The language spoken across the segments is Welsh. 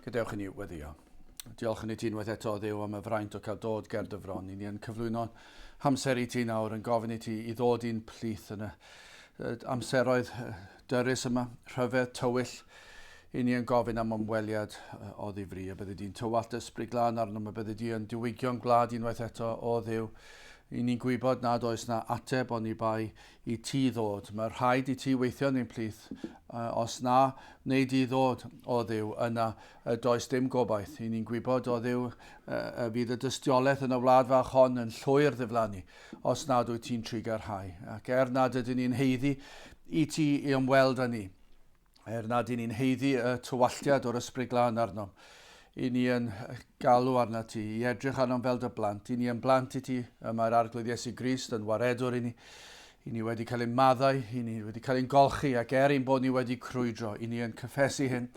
Gadewch i ni weddio. Diolch yn i ti unwaith eto, Dduw, am y fraint o cael dod ger dy fron. I ni yn cyflwyno hamser i ti nawr, yn gofyn i ti i ddod i'n plith yn y amseroedd dyrys yma, rhyfedd, tywyll. I ni yn gofyn am ymweliad o ddifri, a byddi di'n tywallt ysbryd glân arnom, a byddi di yn diwygio'n gwlad unwaith eto, o Dduw. I ni'n gwybod nad oes na ateb oni bai i ti ddod. Mae rhaid i ti weithio yn ein plith. Os na wnei di ddod, o Dduw, yna does dim gobaith. I ni'n gwybod, o Dduw, y fydd y dystiolaeth yn y wlad fach hon yn llwyr ddiflannu os nad wyt ti'n trugarhau. Ac er nad ydyn ni'n haeddu i ti i ymweld â ni, Er nad y'n ni'n haeddu y tywalltiad o'r Ysbryd Glân arnom, i ni yn galw arnat ti i edrych arnom fel dy blant. I ni yn blant i ti, y mae'r Arglwydd Iesu Grist yn waredwr i ni. I ni wedi cael ein maddau, i ni wedi cael ein golchi, ac er ein bod ni wedi crwydro, i ni yn cyffesu hyn,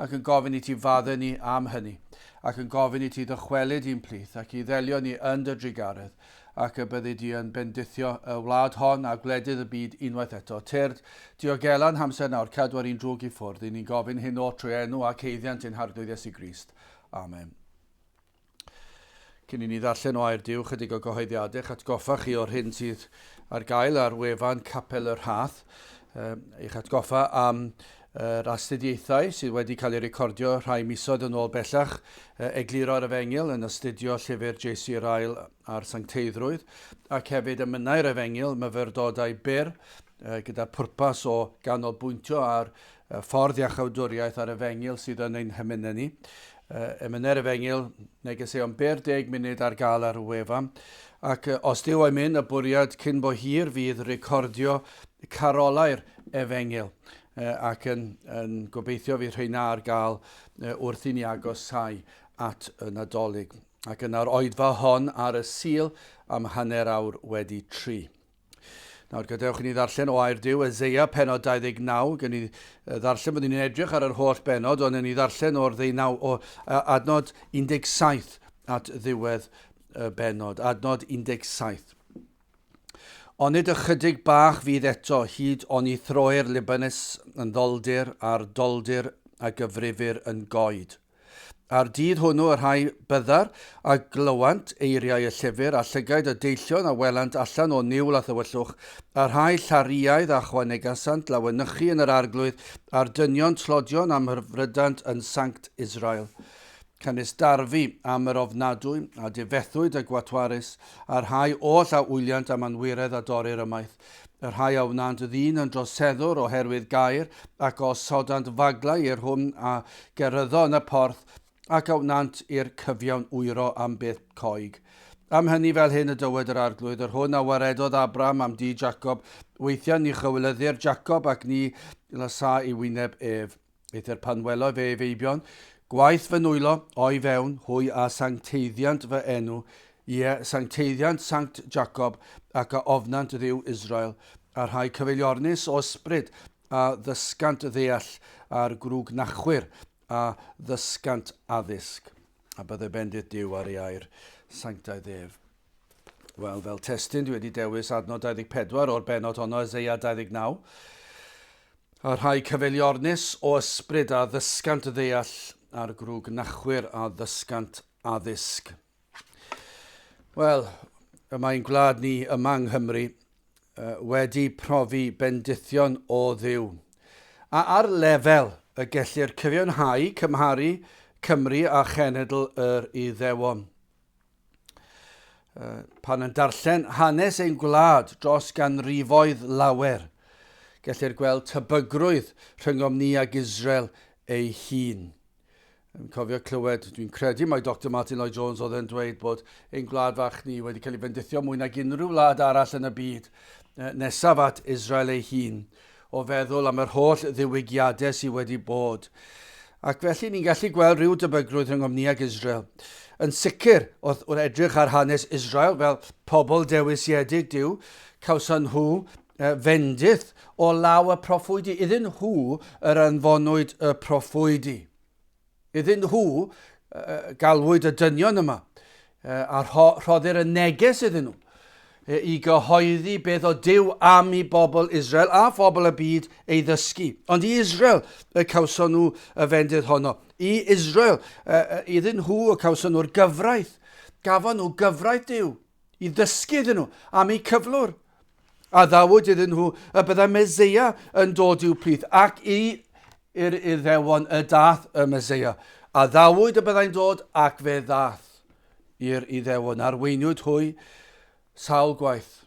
ac yn gofyn i ti faddau ni am hynny, ac yn gofyn i ti ddychwelyd i'n plith, ac i ddelio ni yn dy drugaredd, ac y byddi di yn bendithio y wlad hon a gwledydd y byd unwaith eto. Tyrd, diogela'n hamser nawr, cadw ar un drwg i ffwrdd. I ni'n gofyn hyn oll trwy enw ac haeddiant ein Harglwydd Iesu Grist. Amen. Cyn i ni ddarllen o air Duw chydig o gyhoeddiadau, eich atgoffa chi o'r hyn sydd ar gael ar wefan Capel y Rhath. Eich atgoffa am yr astudiaethau sydd wedi cael eu recordio rhai misoedd yn ôl bellach, egluro'r Efengyl yn astudio llyfr J.C. Ryle ar sancteiddrwydd, ac hefyd emynau'r Efengyl, myfyrdodau byr, gyda'r pwrpas o ganolbwyntio ar ffordd iachawdwriaeth a'r Efengyl sydd yn ein hemynau ni. Emynau'r Efengyl, negeseuon byr 10 munud ar gael ar y wefan. Ac os Duw o'i myn, y bwriad cyn bo hir fydd recordio carolau'r Efengyl. Ac yn, yn gobeithio fydd rheina ar gael wrth i ni agosáu at y Nadolig. Ac yna'r oedfa hon ar y Sul am hanner awr wedi tri. Nawr gadewch i ni ddarllen o air Duw, Eseia penod 29, gen i ddarllen, byddwn ni'n edrych ar yr holl benod, ond ni ddarllen o'r ddeunaw, o adnod 17 at ddiwedd y benod, adnod 17. Onid ychydig bach fydd eto hyd oni throir Libanus yn ddoldir a'r doldir a gyfrifir yn goed. A'r dydd hwnnw y rhai byddar a glywant eiriau y llyfr, a llygaid y deillion a welant allan o niwl a thywyllwch, a rhai llariaidd a chwanegasant lawenychu yn yr Arglwydd, a'r dynion tlodion am hyfrydant yn Sanct Israel. Canys darfu am yr ofnadwy, a difethwyd y gwatwarus, a'r rhai oll a wyliant am anwiredd a dorrir ymaith, y rhai a wnânt ddyn yn droseddwr oherwydd gair, ac a osodant faglau i'r hwn a geryddo yn y porth, ac a wnânt i'r cyfiawn wyro am beth coeg. Am hynny fel hyn y dywed yr Arglwydd, yr hwn a waredodd Abraham am dŷ Jacob, weithiau ni chywilyddir Jacob, ac ni lasâ ei wyneb ef. Eithr pan welo fe ei feibion, gwaith fy nwylo, o'i fewn, hwy a sancteiddiant fy enw, ie, sancteiddiant Sanct Jacob, ac a ofnant Dduw Israel, a rhai cyfeiliornus o ysbryd a ddysgant ddeall, a'r grwgnachwyr a ddysgant addysg. A bydde bendith Duw ar ei air sanctaidd ef. Wel, fel testun, dwi wedi dewis adnod 24 o'r bennod honno, Eseia 29. A rhai cyfeiliornus o ysbryd a ddysgant ddeall, a'r grwgnachwyr a ddysgant addysg. Wel, y mae'n gwlad ni yma yng Nghymru wedi profi bendithion o Dduw. A ar lefel y gellir cyfiawnhau cymharu Cymru â chenedl yr Iddewon. Pan yn darllen hanes ein gwlad dros ganrifoedd lawer, gellir gweld tebygrwydd rhyngom ni ag Israel ei hun. Yn cofio clywed, dwi'n credu mai Doctor Martyn Lloyd Jones oedd yn dweud bod ein gwlad fach ni wedi cael ei fendithio mwy nag unrhyw wlad arall yn y byd, nesaf at Israel ei hun. o feddwl am yr holl ddiwygiadau sydd wedi bod. Ac felly ni'n gallu gweld rhyw debygrwydd rhyngom ni ag Israel. Yn sicr, wrth, wrth edrych ar hanes Israel fel pobl dewisiedig Duw, cawson nhw fendith o law y proffwydi. Iddyn nhw yr anfonwyd y proffwydi. Iddyn nhw galwyd y dynion yma, a rhoddir y neges iddyn nhw. i gyhoeddi beth o Duw am i bobl Israel a phobl y byd ei ddysgu. Ond i Israel y cawson nhw y fendith honno. I Israel, iddyn nhw y cawson nhw'r gyfraith. Gafon nhw gyfraith Duw i ddysgu iddyn nhw am eu cyflwr. Addawyd iddyn nhw y byddai Meseia yn dod i'w plith ac i i'r Iddewon y dath y Meseia. Addawyd y byddai'n dod ac fe ddath i'r Iddewon. Arweiniwyd hwy sawl gwaith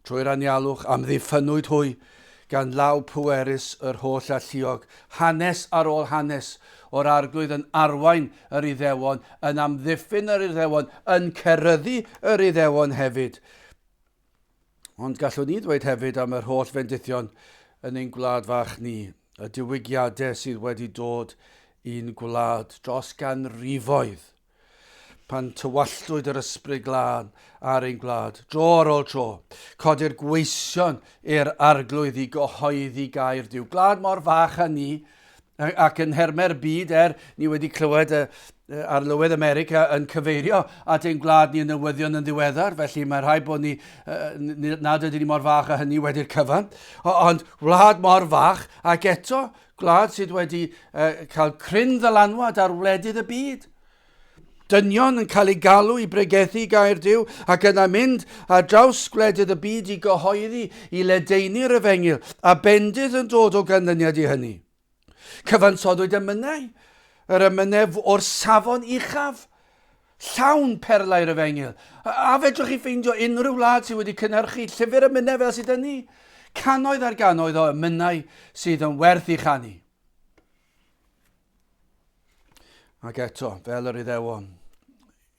trwy'r anialwch, amddiffynnwyd hwy gan law pwerus yr holl alluog, hanes ar ôl hanes o'r Arglwydd yn arwain yr Iddewon, yn amddiffyn yr Iddewon, yn ceryddu yr Iddewon hefyd. Ond gallwn ni ddweud hefyd am yr holl fendithion yn ein gwlad fach ni, y diwygiadau sydd wedi dod i'n gwlad dros ganrifoedd, pan tywalltwyd yr ysbryd glân ar ein gwlad, dro ar ôl tro, codi'r gweision i'r arglwydd i gyhoeddi gair Duw. Gwlad mor fach â ni, Ac yn nhermau'r byd, er ni wedi clywed y, arlywydd America yn cyfeirio at ein gwlad ni yn newyddion yn ddiweddar, felly mae rhaid bod ni, nad ydyn ni mor fach â hynny wedi'r cyfan. Ond wlad mor fach, ac eto gwlad sydd wedi cael cryn ddylanwad ar wledydd y byd. Dynion yn cael eu galw i bregethu gair Duw ac yna mynd ar draws gwledydd y byd i gyhoeddi, i ledaenu'r efengyl, a bendith yn dod o ganlyniad i hynny. Cyfansoddwyd emynau, yr emynau o'r safon uchaf, llawn perlau'r efengyl. A fedrwch chi ffeindio unrhyw wlad sydd wedi cynhyrchu llyfr emynau fel sydd yn ni? Cannoedd ar gannoedd o emynau sydd yn werth i chanu. Ac eto, fel yr Iddewon,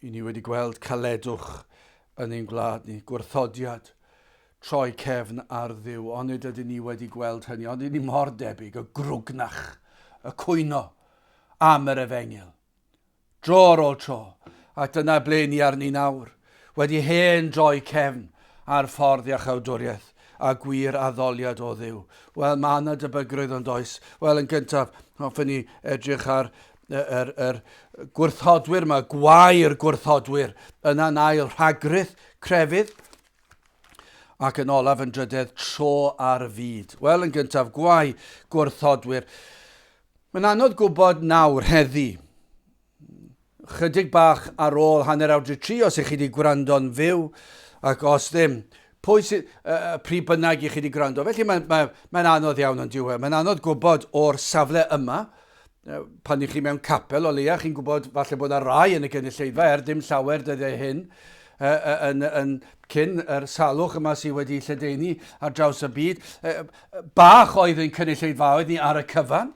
i ni wedi gweld caledwch yn ein gwlad ni, gwrthodiad, troi cefn ar Dduw. Onid ydyn ni wedi gweld hynny? Onid ni mor debyg, y grwgnach, y cwyno am yr efengyl. Dro ar ôl tro, ac dyna ble ni arni nawr, wedi hen droi cefn ar ffordd iachawdwriaeth a gwir addoliad o Dduw. Wel, mae yna debygrwydd ond oes. Wel, yn gyntaf, hoffen ni edrych ar yr, yr gwrthodwyr yma, gwair gwrthodwyr, yna'n ail rhagrith crefydd, ac yn olaf yn drydedd tro ar fyd. Wel, yn gyntaf, gwau gwrthodwyr. Mae'n anodd gwybod nawr, heddi. Chydig bach ar ôl 3:30 os ych chi wedi gwrando'n fyw, ac os ddim, pwy sydd, uh, pryd bynnag i chi wedi gwrando. Felly mae'n mae, mae anodd iawn yn diwedd. Mae'n anodd gwybod o'r safle yma, pan ych chi mewn capel o leia, chi'n gwybod falle bod yna rai yn y gynulleidfa, er dim llawer dyddiau hyn, yn, yn, cyn yr salwch yma sydd wedi lledaenu ar draws y byd. Bach oedd ein cynulleidfaoedd ni ar y cyfan.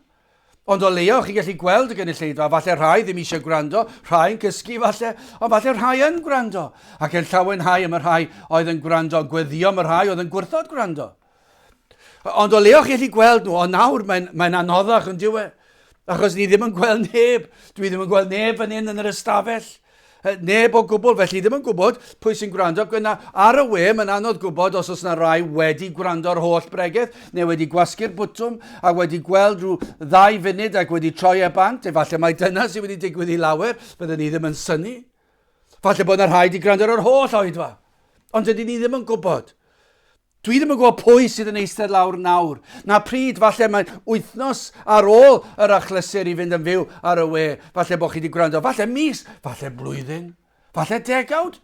Ond o leia o'ch chi'n gallu gweld y gynulleidfa, falle rhai ddim eisiau gwrando, rhai yn cysgu falle, ond falle rhai yn gwrando. Ac yn llawenhau am y rhai oedd yn gwrando, gweddio am y rhai oedd yn gwrthod gwrando. Ond o leia o'ch chi'n gallu gweld nhw, ond nawr mae'n mae anoddach yn diwe. Achos ni ddim yn gweld neb. Dwi ddim yn gweld neb fan hyn yn yr ystafell. Neb o gwbl, felly ddim yn gwybod pwy sy'n gwrando. Ac yna ar y we, mae'n anodd gwybod os oes yna rai wedi gwrando ar holl bregeth, neu wedi gwasgu'r bwtwm a wedi gweld rhyw ddau funud ac wedi troi e bant. Efallai mai dyna sydd wedi digwydd i lawer, byddwn ni ddim yn synnu. Falle bod yna rhai wedi gwrando ar yr holl oedfa, ond dydyn ni ddim yn gwybod. Dwi ddim yn gwybod pwy sydd yn eistedd lawr nawr, na pryd, falle mae wythnos ar ôl yr achlysur i fynd yn fyw ar y we, falle bod chi wedi gwrando, falle mis, falle blwyddyn, falle degawd,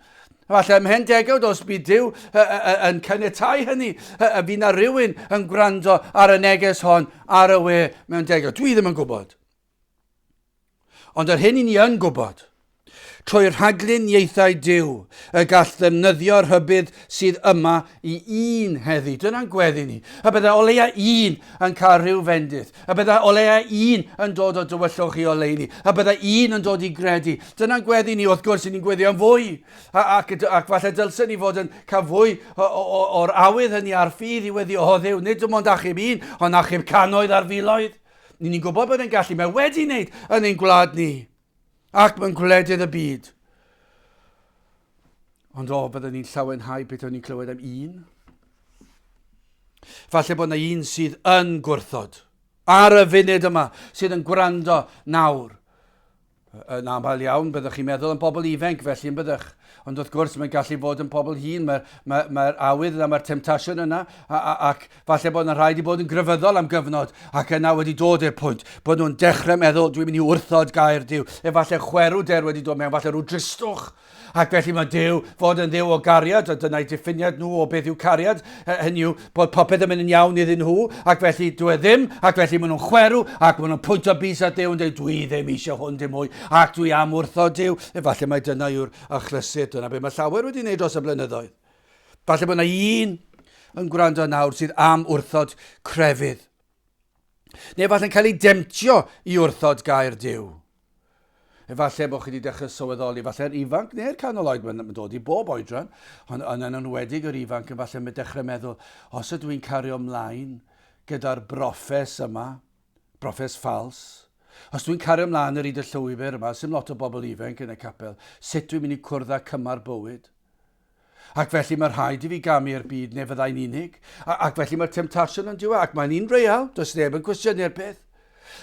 falle ymhen degawd os bydd Duw yn caniatáu hynny, y fydd na rhywun yn gwrando ar y neges hon ar y we mewn degawd. Dwi ddim yn gwybod. Ond yr hyn i ni yn gwybod, trwy rhagluniaethau Duw, y gall ddefnyddio'r rhybudd sydd yma i un heddi. Dyna'n gweddi ni. Y bydde o leia un yn cael rhyw fendith. Y bydde o leia un yn dod o dywyllwch i oleuni. Y bydde un yn dod i gredu. Dyna'n gweddi ni, wrth gwrs, i ni'n gweddi am fwy. Ac, ac, ac falle dylsen ni fod yn cael fwy o'r awydd hynny a'r ffydd i weddi o Dduw. Nid dim ond achub un, ond achub cannoedd ar filoedd. Ni'n ni'n gwybod bod e'n gallu, mae wedi wneud yn ein gwlad ni ac mewn gwledydd y byd. Ond o, byddwn ni'n llawenhau beth o'n ni'n clywed am un. Falle bod yna un sydd yn gwrthod ar y funud yma, sydd yn gwrando nawr. Yn aml iawn, byddwch chi'n meddwl am bobl ifanc felly yn byddwch. Ond wrth gwrs, mae'n gallu fod yn pobl hŷn, mae'r mae, mae awydd yna, mae'r temtasiwn yna, a, a, ac falle bod yna rhaid i bod yn grefyddol am gyfnod, ac yna wedi dod i'r pwynt bod nhw'n dechrau meddwl, dwi'n mynd i wrthod gair Duw. Efallai chwerw der wedi dod mewn, falle rhyw dristwch. Ac felly mae Duw fod yn Dduw o gariad, a dyna'i diffiniad nhw o beth yw cariad, hynny yw bod popeth yn mynd yn iawn iddyn nhw, ac felly dwi e ddim, ac felly maen nhw'n chwerw, ac maen nhw'n pwyntio bys at Duw yn dweud, dwi ddim eisiau hwn dim mwy, ac dwi am wrthod Duw. Efallai mai dyna yw'r achlysur, dyna beth mae llawer wedi wneud dros y blynyddoedd. Falle bod yna un yn gwrando nawr sydd am wrthod crefydd. Neu efallai'n cael ei demtio i wrthod gair Duw. Efallai bod chi wedi dechrau sylweddoli, efallai'r ifanc neu'r canol oed, mae'n dod i bob oedran, ond yn enwedig yr ifanc yn falle mae'n dechrau meddwl, os ydw i'n cario ymlaen gyda'r broffes yma, broffes ffals, os dwi'n cario ymlaen yr hyd y llwybr yma, sy'n lot o bobl ifanc yn y capel, sut dwi'n mynd i cwrdd â cymar bywyd? Ac felly mae rhaid i fi gamu i'r byd neu fyddai'n unig. A, ac felly mae'r temtasiwn yn diwedd, ac mae'n un real, does neb yn cwestiynu'r peth.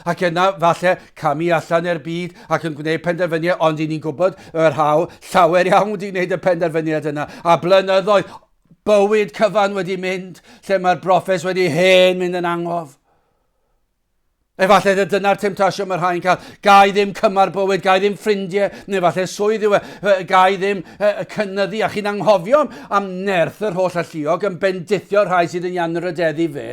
Ac yna, falle, camu allan i'r byd ac yn gwneud penderfyniad, ond i ni'n gwybod yr haw, llawer iawn wedi gwneud y penderfyniad yna, a blynyddoedd, bywyd cyfan wedi mynd, lle mae'r broffes wedi hen mynd yn angof. Efallai y dyna'r temtasiwn mae rhai'n cael. Gai ddim cymar bywyd, gai ddim ffrindiau, neu falle swydd yw e, gai ddim cynyddu, a chi'n anghofio am nerth yr holl alluog yn bendithio'r rhai sydd yn anrhydeddu fe.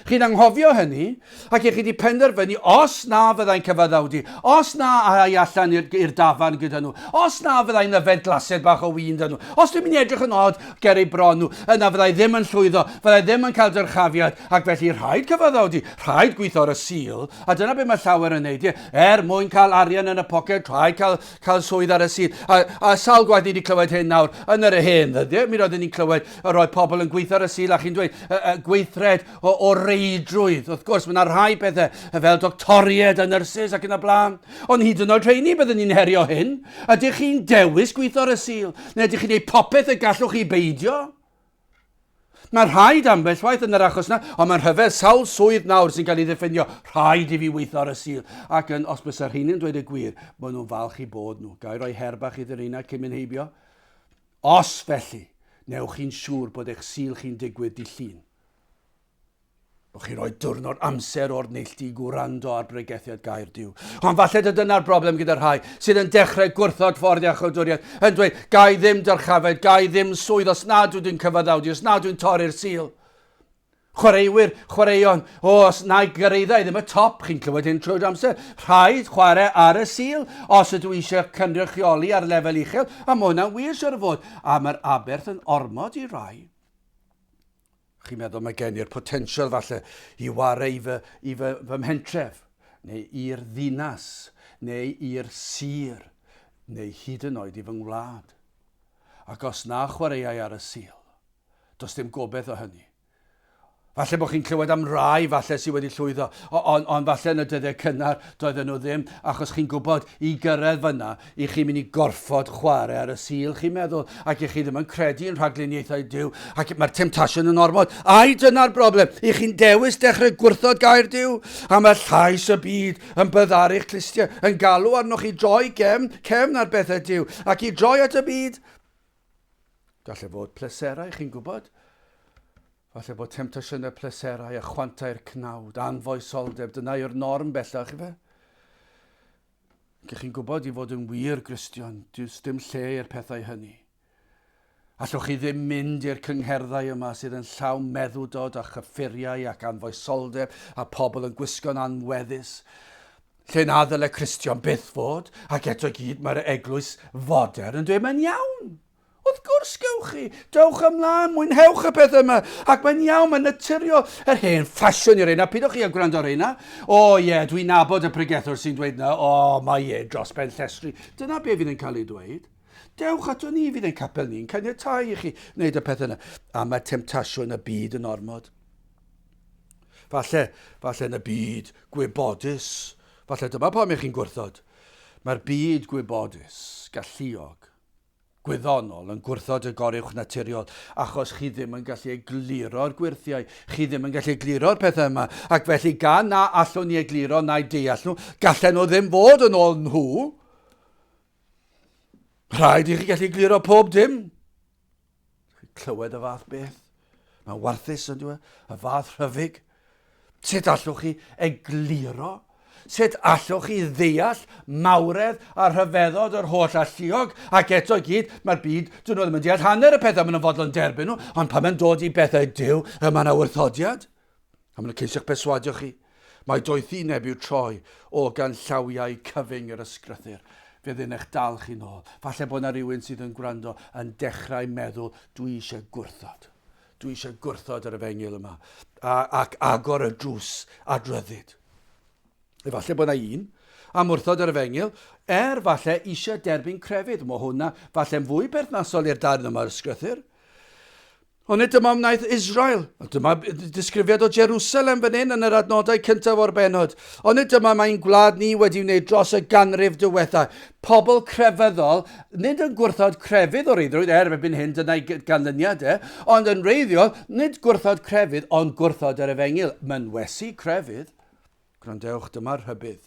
Chi'n anghofio hynny, ac i chi wedi penderfynu, os na fyddai'n cyfaddawdu, os na ai allan i'r dafarn gyda nhw, os na fyddai'n yfed glased bach o win 'da nhw, os dwi'n mynd i edrych yn od ger eu bron nhw, yna fyddai ddim yn llwyddo, fyddai ddim yn cael dyrchafiad, ac felly rhaid cyfaddawdu, rhaid gweithio ar y Sul, a dyna beth mae llawer yn neud, ie, er mwyn cael arian yn y poced, rhaid cael, cael swydd ar y Sul. A, a sawl gwaith ni wedi clywed hyn nawr, yn yr hen ddyddiau, mi roeddwn ni'n clywed yr oedd pobl yn gweithio ar y Sul, a chi'n dweud, y, y, gweithred o, o reidrwydd. Wrth gwrs, mae yna rhai pethau fel doctoriaid a nyrsys ac yn y blaen. Ond hyd yn oed rheini byddwn ni'n herio hyn. Ydych chi'n dewis gweithio ar y Sul? Neu ydych chi'n gwneud popeth y gallwch chi beidio? Mae rhaid ambell waith yn yr achos yna, ond mae'n rhyfedd sawl swydd nawr sy'n cael ei ddiffinio, rhaid i fi weithio ar y Sul. Ac yn, os bysa rheini'n dweud y gwir, maen nhw'n falch i bod nhw. Ga i roi her bach iddyn rheina cyn mynd heibio? Os felly, newch chi'n siŵr bod eich Sul chi'n digwydd dy Llun. Bod chi'n rhoi diwrnod amser o'r neilltu i gwrando ar bregethiad gair Duw. Ond falle dy dyna'r broblem gyda rhai sydd yn dechrau gwrthod ffordd iachawdwriaeth, yn dweud, gai ddim dyrchafed, gai ddim swydd os nad ydw i'n cyfaddawdu, os nad dwi'n torri'r Sul. Chwaraewyr, chwaraeon, o, os na i gyrraedda i ddim y top, chi'n clywed hyn trwy'r amser. Rhaid chwarae ar y Sul os ydw i eisiau cynrychioli ar lefel uchel, a mae hwnna'n wir siwr o fod. A mae'r aberth yn ormod i rai. Chi'n meddwl mae gen i'r potensial falle i ware i fy, i fy, fy mhentref, neu i'r ddinas, neu i'r sir, neu hyd yn oed i fy ngwlad. Ac os na chwaraeai ar y Sul, does dim gobeith o hynny. Falle bod chi'n clywed am rai falle sydd wedi llwyddo, ond on falle yn y dyddiau cynnar doedden nhw ddim, achos chi'n gwybod i gyrraedd fyna, i chi'n mynd i gorfod chwarae ar y Sul, chi'n meddwl, ac i chi ddim yn credu yn rhagluniaethau Duw, ac mae'r temtasiwn yn ormod. Ai dyna'r broblem? I chi'n dewis dechrau gwrthod gair Duw, a mae llais y byd yn byddaru'ch clustiau, yn galw arnoch chi droi gefn, cefn ar bethau Duw, ac i droi at y byd. Gallai fod pleserau, chi'n gwybod. Falle bod temtasiynau pleserau a chwantau'r cnawd, anfoesoldeb, dyna yw'r norm bellach, ife? Ac chi'n gwybod i fod yn wir Gristion, does dim lle i'r pethau hynny. Allwch chi ddim mynd i'r cyngherddau yma sydd yn llawn meddwdod a chyffuriau ac anfoesoldeb a pobl yn gwisgo'n anweddus, lle na ddyle Cristion byth fod, ac eto i gyd mae'r eglwys fodern yn dweud mae'n iawn. Wrth gwrs gewch chi, dewch ymlaen, mwynhewch y pethau yma, ac mae'n iawn, mae'n naturiol, yr hen ffasiwn i'r reina, pidwch chi â gwrando ar reina. O ie, yeah, dwi'n nabod y pregethwr sy'n dweud na, o, mae e dros ben llestri. Dyna be fydd yn cael ei dweud. Dewch ato ni, fydd ein capel ni'n caniatáu i chi wneud y pethau yna. A mae temtasiwn y byd yn ormod. Falle, falle yn y byd gwybodus, falle dyma pam i chi'n gwrthod. Mae'r byd gwybodus, galluog, gwyddonol yn gwrthod y goruwchnaturiol, achos chi ddim yn gallu egluro'r gwyrthiau, chi ddim yn gallu egluro'r pethau yma, ac felly gan na allwn ni egluro na'i deall nhw, gallen nhw ddim fod yn ôl nhw. Rhaid i chi gallu egluro pob dim. Clywed y fath beth. Mae'n warthus yn dweud, y fath rhyfyg. Sut allwch chi egluro? Sut allwch chi ddeall mawredd a rhyfeddod yr holl alluog? Ac eto i gyd, mae'r byd, dyn nhw ddim yn deall hanner y pethau maen nhw'n fodlon derbyn nhw, ond pan mae'n dod i bethau Duw, y mae yna wrthodiad. A maen nhw'n ceisio'ch perswadio chi. Mae doethineb i'w troi o ganllawiau cyfyng yr ysgrythur. Fe ddyn eich dal chi nôl. Falle bod yna rhywun sydd yn gwrando yn dechrau meddwl, dwi eisiau gwrthod. Dwi eisiau gwrthod yr efengyl yma a, ac agor y drws at ryddid. Efallai bod yna un am wrthod yr efengyl, er falle eisiau derbyn crefydd. Mae hwnna falle'n fwy perthnasol i'r darn yma o'r ysgrythur. Ond nid dyma wnaeth Israel. Dyma disgrifiad o Jerusalem fan hyn yn yr adnodau cyntaf o'r bennod. Ond nid dyma mae'n gwlad ni wedi wneud dros y ganrif diwetha. Pobl crefyddol, nid yn gwrthod crefydd o reidrwydd, er erbyn hyn dyna'i ganlyniad e, ond yn wreiddiol, nid gwrthod crefydd, ond gwrthod yr efengyl. Mynwesu crefydd. Gwrandewch, dyma'r rhybudd.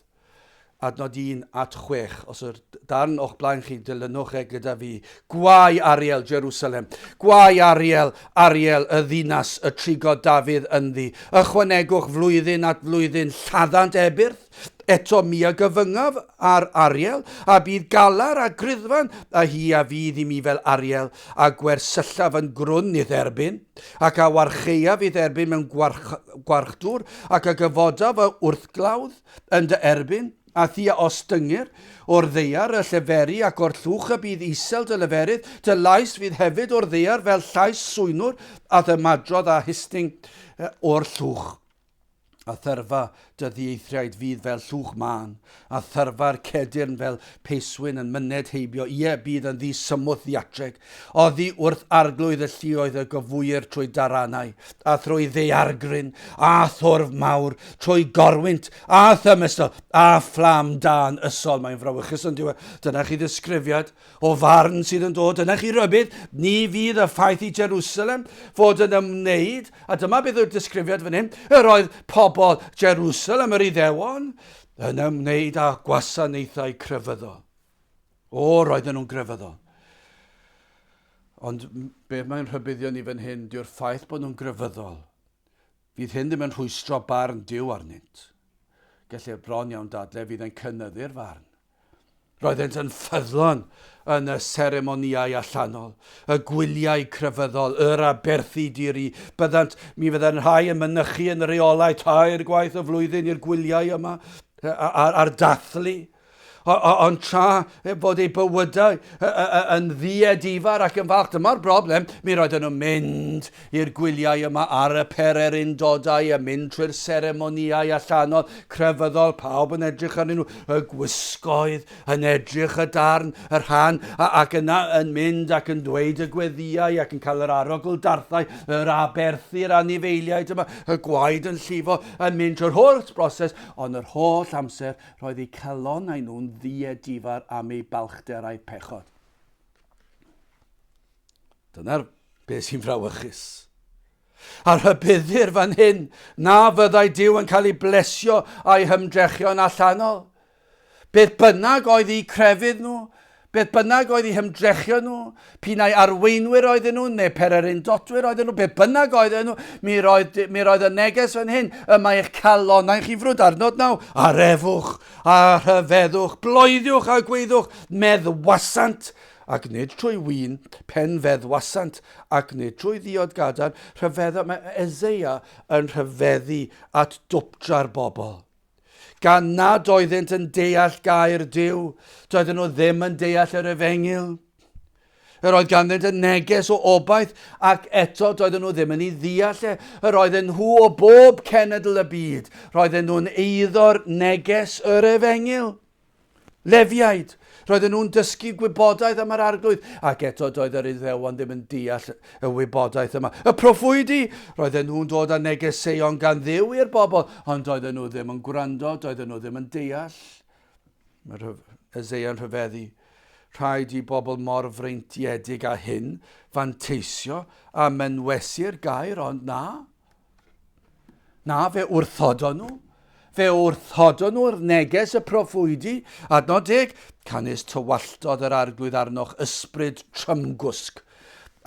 Adnod 1 at 6. Os yw'r darn o'ch blaen chi, dilynwch e gyda fi. Gwae Ariel, Jerusalem. Gwae Ariel, Ariel, y ddinas, y trigod Dafydd ynddi. Ychwanegwch flwyddyn at flwyddyn, lladdant ebyrth. Eto mi a gyfyngaf ar Ariel, a bydd galar a griddfan, a hi a fydd i mi fel Ariel, a gwersyllaf yn grwn i'th erbyn. Ac a warchaeaf i'th erbyn mewn gwarch, gwarchdwr, ac a gyfodaf y wrthglawdd yn dy erbyn, a thi a ostyngir o'r ddaear y lleferi ac o'r llwch y bydd isel dy leferydd, dy lais fydd hefyd o'r ddaear fel llais swynwr, a'th ymadrodd a hysting o'r llwch. A thyrfa dy ddieithriaid fydd fel llwch mân, a thyrfa'r cedyrn fel peiswyn yn myned heibio, ie, bydd yn ddi-symwth ddiatreg. Oddi wrth arglwydd y lluoedd y gyfwyir trwy daranau, a thrwy ddaeargryn, a thwrf mawr, trwy gorwynt, a thymestl, a fflam dân ysol. Mae'n frawychus yn dyw e? Dyna chi ddisgrifiad o farn sydd yn dod. Dyna chi rybudd, ni fydd y ffaith i Jerusalem fod yn ymwneud, a dyma beth yw'r disgrifiad fan hyn, yr oedd pobl Jerusalem, yr Iddewon, yn ymwneud â gwasanaethau crefyddol. O, roedden nhw'n grefyddol. Ond beth mae'n rhybuddio ni fan hyn, dyw'r ffaith bod nhw'n grefyddol. Fydd hyn ddim yn rhwystro barn Duw arnynt. Gellir bron iawn dadle fydd yn cynyddu'r farn. Roeddent yn ffyddlon yn y seremonïau allanol, y gwyliau crefyddol, yr aberthu di-ri. Byddant, mi fydda'n rhai yn mynychu yn reolau tair gwaith y flwyddyn i'r gwyliau yma, a'r dathlu. Ond tra fod eu bywydau yn ddiedifar ac yn falch, dyma'r broblem, mi roedden nhw'n mynd i'r gwyliau yma ar y pererindodau a mynd trwy'r seremonïau allanol crefyddol, pawb yn edrych arnyn nhw, y gwisgoedd yn edrych y darn, y rhan, ac yna yn mynd ac yn dweud y gweddïau ac yn cael yr arogl darthau, yr aberthu'r anifeiliaid yma, y gwaed yn llifo, yn mynd trwy'r holl broses, ond yr holl amser Roedd eu calonnau nhw'n ddiedifar am eu balchder a'u pechod. Dyna'r beth sy'n frawychus. A rhybuddir fan hyn na fyddai Duw yn cael ei blesio a'i hymdrechion allanol. Beth bynnag oedd eu crefydd nhw, Beth bynnag oedd eu hymdrechion nhw, p'un ai arweinwyr oedden nhw neu pererindodwyr oedden nhw, beth bynnag oedden nhw, mi roedd, mi roedd y neges fan hyn, y mae eich calonnau chi frwd, arnod naw, arefwch a rhyfeddwch, bloeddiwch a gweithwch, meddwasant, ac nid trwy win, pen feddwasant, ac nid trwy ddiod gadarn, rhyfeddo, mae Eseia yn rhyfeddu at dwpdra'r bobl. Gan nad oeddynt yn deall gair Duw, doedden nhw ddim yn deall yr efengyl. Yr oedd ganddynt y neges o obaith ac eto doedden nhw ddim yn ei ddeall e. Yr oedden nhw o bob cenedl y byd. Roedden nhw'n eiddo'r neges yr efengyl. Lefiaid. Roedden nhw'n dysgu gwybodaeth am yr arglwydd, ac eto doedd yr Iddewon ddim yn deall y wybodaeth yma. Y proffwydi, roedden nhw'n dod â negeseuon gan Dduw i'r bobl, ond doedden nhw ddim yn gwrando, doedden nhw ddim yn deall. Mae Eseia'n rhyfeddu. Rhaid i bobl mor freintiedig â hyn fanteisio a mynwesu'r gair, ond na. Na, fe wrthodon nhw. Fe wrthodon nhw'r neges y proffwydi. Adnod deg, canys tywalltodd yr arglwydd arnoch ysbryd trymgwsg,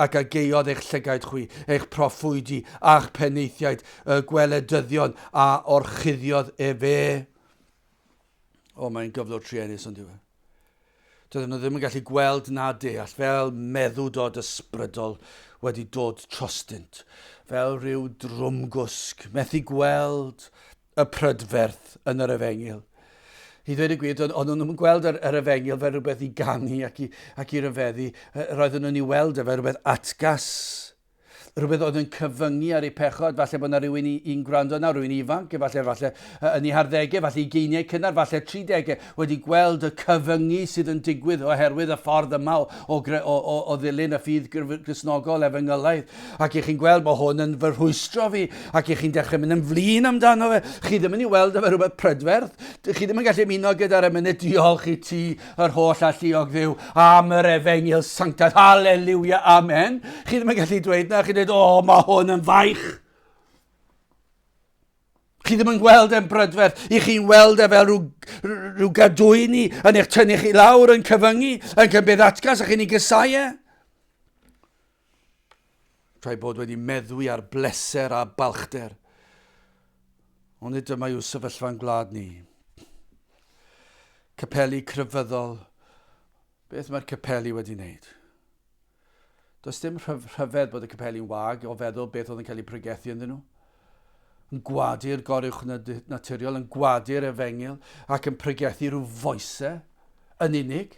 ac a geuodd eich llygaid chwi, eich proffwydi a'ch penaethiaid, y gweledyddion a orchuddiodd efe. O, mae'n gyflwr truenus, ond yw e? Doedden nhw ddim yn gallu gweld na deall, fel meddwdod ysbrydol wedi dod trostynt, fel rhyw drwmgwsg, methu gweld y prydferth yn yr efengyl. I ddweud y gwir, o'n nhw'n gweld yr, yr efengyl fel rhywbeth i ganu ac i, ac i ryfeddu. Roedden nhw'n ei weld e fel rhywbeth atgas rhywbeth oedd yn cyfyngu ar eu pechod, falle bod yna rhywun i'n gwrando nawr, rhywun ifanc, efallai, falle yn ei harddegau, falle ugeiniau cynnar, falle tridegau, wedi gweld y cyfyngu sydd yn digwydd oherwydd y ffordd yma o, o, o, o, o ddilyn y ffydd Gristnogol efengylaidd. Ac i chi'n gweld bod hwn yn fy rhwystro fi, ac i chi'n dechrau mynd yn flin amdano fe. Chi ddim yn ei weld efo rhywbeth prydferth, chi ddim yn gallu ymuno gyda'r emynau diolch i ti yr holl alluog Dduw am yr efengyl sanctaidd. Haleluia, amen. Chi ddim yn gallu dweud na, chi'n dweud, o, oh, mae hwn yn faich. Chi ddim yn gweld e'n brydferth, i chi'n weld e fel rhyw, rhyw gadwyni yn eich tynnu chi lawr, yn cyfyngu, yn cymryd atgas a chi'n ei gysau e. Rhaid bod wedi meddwi ar bleser a balchder. Ond nid dyma yw sefyllfa'n gwlad ni. Capeli crefyddol. Beth mae'r capeli wedi wneud? Does dim rhyfedd bod y capeli'n wag o feddwl beth oedd yn cael ei pregethu ynddyn nhw. Yn gwadu'r goruwch naturiol, yn gwadu'r efengyl ac yn pregethu rhyw foesau yn unig.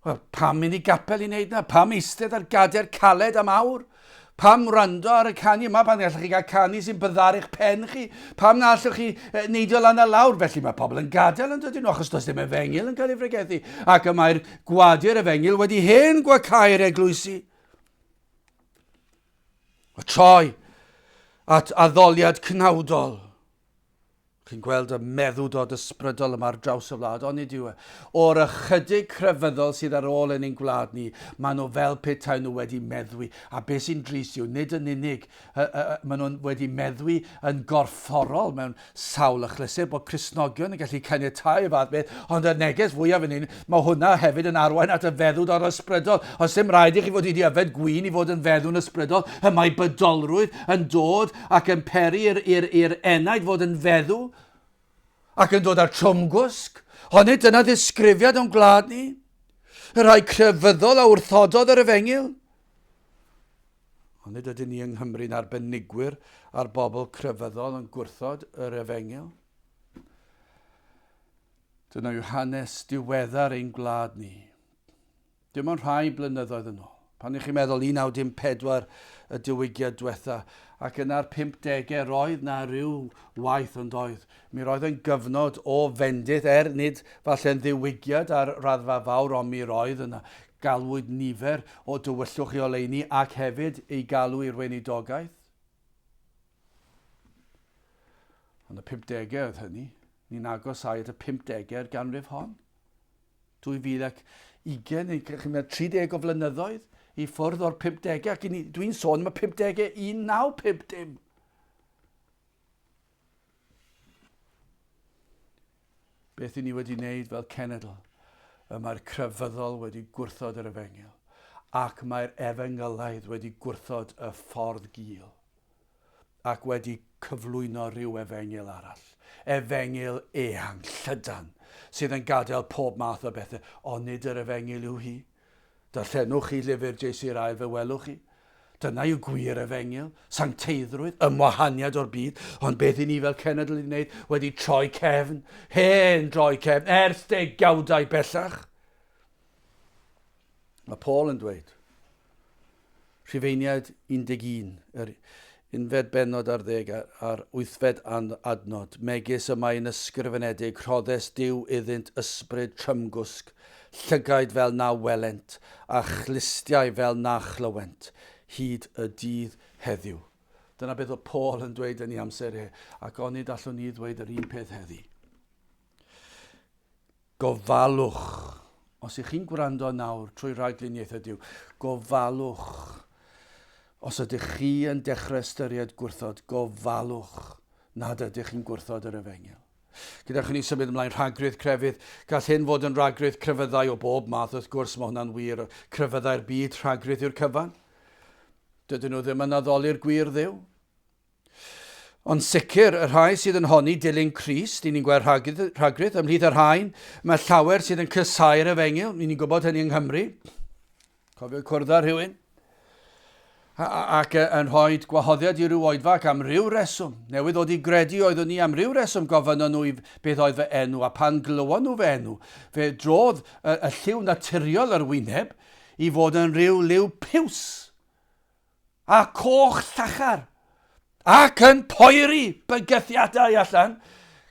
Wel, pam mynd i gapel i wneud na? Pam eistedd ar gader caled am awr? Pam wrando ar y canu yma pan gallwch chi gael canu sy'n byddaru'ch pen chi? Pam na allwch chi neidio lan a lawr? Felly mae pobl yn gadael yn dydyn nhw achos does dim efengyl yn cael ei fregethu. Ac y mae'r gwadu'r efengyl wedi hen gwacau'r eglwysi. Y troi at addoliad cnawdol. Chi'n gweld y meddwdod ysbrydol yma ar draws y wlad, onid yw e? O'r ychydig crefyddol sydd ar ôl yn ein gwlad ni, maen nhw fel petai nhw wedi meddwi. A beth sy'n drist yw, nid yn unig maen nhw'n wedi meddwi yn gorfforol mewn sawl achlysur, bod Cristnogion yn gallu caniatáu y fath beth, ond y neges fwyaf yn hyn, mae hwnna hefyd yn arwain at y feddwdod ysbrydol. Os dim rhaid i chi fod wedi yfed gwin i fod yn feddw'n ysbrydol, y mae bydolrwydd yn dod ac yn peri i'r, i'r, i'r enaid fod yn feddw ac yn dod â'r trwmgwsg. Onid dyna ddisgrifiad o'n gwlad ni? Y rhai crefyddol a wrthododd yr efengyl? Onid ydyn ni yng Nghymru'n arbenigwyr ar bobl crefyddol yn gwrthod yr efengyl? Dyna yw hanes diweddar ein gwlad ni. Dim ond rhai blynyddoedd yn ôl, pan ych chi'n meddwl 1914 y diwygiad diwetha, ac yna'r 50au roedd na rhyw waith ond oedd. Mi roedd yn gyfnod o fendith, er nid falle'n ddiwygiad ar raddfa fawr, ond mi roedd yna. Galwyd nifer o dywyllwch i oleuni ac hefyd ei galw i'r weinidogaeth. Ond y 50au oedd hynny. Ni'n agosáu at y 50au'r ganrif hon. 2020, neu chi'n meddwl 30 o flynyddoedd i ffwrdd o'r 50au, ac dwi'n sôn am y 50au 1950. Beth i ni wedi wneud fel cenedl? Y mae'r crefyddol wedi gwrthod yr efengyl, ac mae'r efengylaidd wedi gwrthod y ffordd gul. ac wedi cyflwyno rhyw efengyl arall, efengyl eang, llydan, sydd yn gadael pob math o bethau, ond nid yr efengyl yw hi. Darllenwch chi lyfr J.C. Ryle, fe welwch chi. Dyna yw gwir efengyl, sancteiddrwydd, ymwahaniad o'r byd, ond beth i ni fel cenedl i wneud wedi troi cefn, hen droi cefn, ers degawdau bellach. Mae Paul yn dweud, Rhufeiniaid 11, yr unfed bennod ar ddeg a'r wythfed adnod, megis y mae'n ysgrifenedig, rhoddes Duw iddynt ysbryd trymgwsg, llygaid fel na welent, a chlustiau fel na chlywent, hyd y dydd heddiw. Dyna beth oedd Paul yn dweud yn ei amser e, ac onid allwn ni ddweud yr un peth heddi. Gofalwch! Os ych chi'n gwrando nawr trwy ragluniaethau Duw, gofalwch. Os ydych chi yn dechrau ystyried gwrthod, gofalwch nad ydych chi'n gwrthod yr efengyl. Gyda chi ni symud ymlaen, rhagrith crefydd. Gall hyn fod yn ragrith crefyddau o bob math, wrth gwrs, mae hwnna'n wir. Crefyddau'r byd, rhagrith yw'r cyfan. Dydyn nhw ddim yn addoli'r gwir Dduw. Ond sicr, y rhai sydd yn honni dilyn Crist, i ni'n gweld rhagrith, rhagrith ymhlith y rhain, mae llawer sydd yn cysau'r efengyl, i ni'n gwybod hynny yng Nghymru. Cofio cwrdd â rhywun? Ac yn rhoi gwahoddiad i ryw oedfa ac am ryw reswm, newydd ddod i gredu oeddwn i am ryw reswm gofynnon nhw i beth oedd fy enw a pan glywon nhw fy enw, fe drodd y, y lliw naturiol yr wyneb i fod yn rhyw liw piws. A coch llachar, ac yn poeri bygythiadau allan,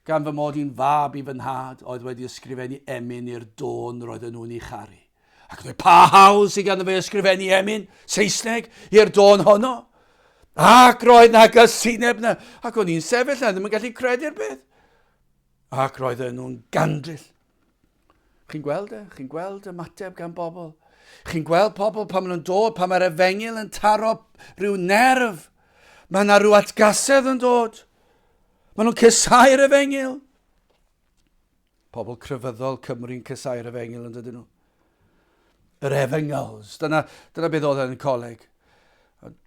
gan fy mod i'n fab i fy nhad oedd wedi ysgrifennu emyn i'r dôn roedden nhw'n ei charu. Ac dweud, pa hawl sydd ganddo fe ysgrifennu emyn Saesneg i'r dôn honno? Ac roedd na gysineb na, ac o'n i'n sefyll na, ddim yn gallu credu'r peth. Ac roedden nhw'n gandryll. Chi'n gweld e? Chi'n gweld ymateb gan bobl? Chi'n gweld pobl pan maen nhw'n dod, pan mae'r efengyl yn taro rhyw nerf. Mae yna rhyw atgasedd yn dod. Maen nhw'n cysau'r efengyl. Pobl crefyddol Cymru'n cysau'r efengyl yn dydyn nhw. Yr efengyls. Dyna, dyna beth oedd yn coleg.